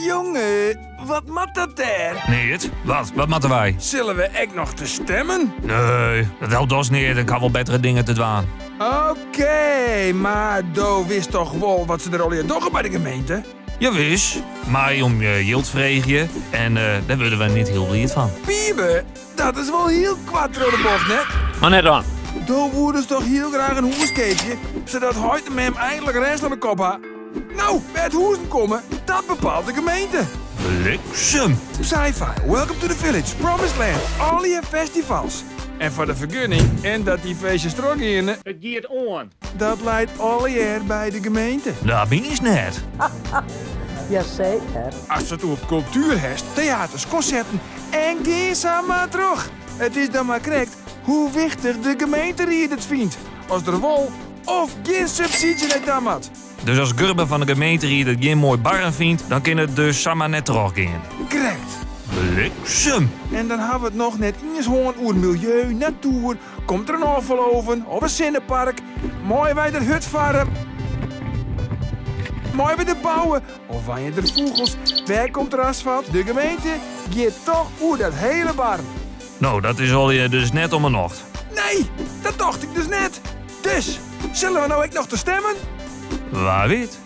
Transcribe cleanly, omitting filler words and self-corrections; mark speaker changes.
Speaker 1: Jonge, wat moat dat dêr?
Speaker 2: Neat. Wat? Wat moatte wy?
Speaker 1: Sille we ek noch te stimmen?
Speaker 2: Nee, dat helpt dochs neat. Ik ha wol bettere dingen te dwaan.
Speaker 1: Oké, mar do witst toch wol wat se der allegear dogge by de gemeente?
Speaker 2: Jawis, mei om jild freegje en dêr wurde wy net hiel bliid fan.
Speaker 1: Piebe, dat is wol hiel koart troch de bocht, net?
Speaker 2: Mar net dan.
Speaker 1: Do woedest toch hiel graach in hûs keapje, sadat heit en mem einlik rêst oan de kop ha? No, wêr't hûzen komme, dat bepaalt de gemeente.
Speaker 2: Bliksem!
Speaker 1: Psy-Fi, Welcome to the Village, Promised Land, allegear festivals. En foar de fergunning en dat dy feestjes trochgeane.
Speaker 3: It giet oan.
Speaker 1: Dat leit allegear by de gemeente.
Speaker 2: Dat mienst net.
Speaker 4: Jaseker.
Speaker 1: Ast it oer kultuer hast, teaters, konserten en gean sa mar troch. It is dan mar krekt hoe wichtich de gemeenteried it fynt. As der wol of gjin subsydzje nei ta moat.
Speaker 2: Dus as Gurbe fan de gemeenteried it gjin moai barren fynt, dan kin it dus samar net trochgean.
Speaker 1: Krekt.
Speaker 2: Bliksem!
Speaker 1: En dan ha we it noch net iens hân oer miljeu, natoer, komt der in ôffaloven of in sinnepark, meie wy der hurdfarre, meie we der bouwe of wenje der fûgels, wêr komt der asfalt? De gemeente giet toch oer dat hele barren.
Speaker 2: No, dat is allegear dus net om 'e nocht.
Speaker 1: Nee, dat tocht ik dus net. Dus, sille we no ek noch te stimmen?
Speaker 2: Wa wit.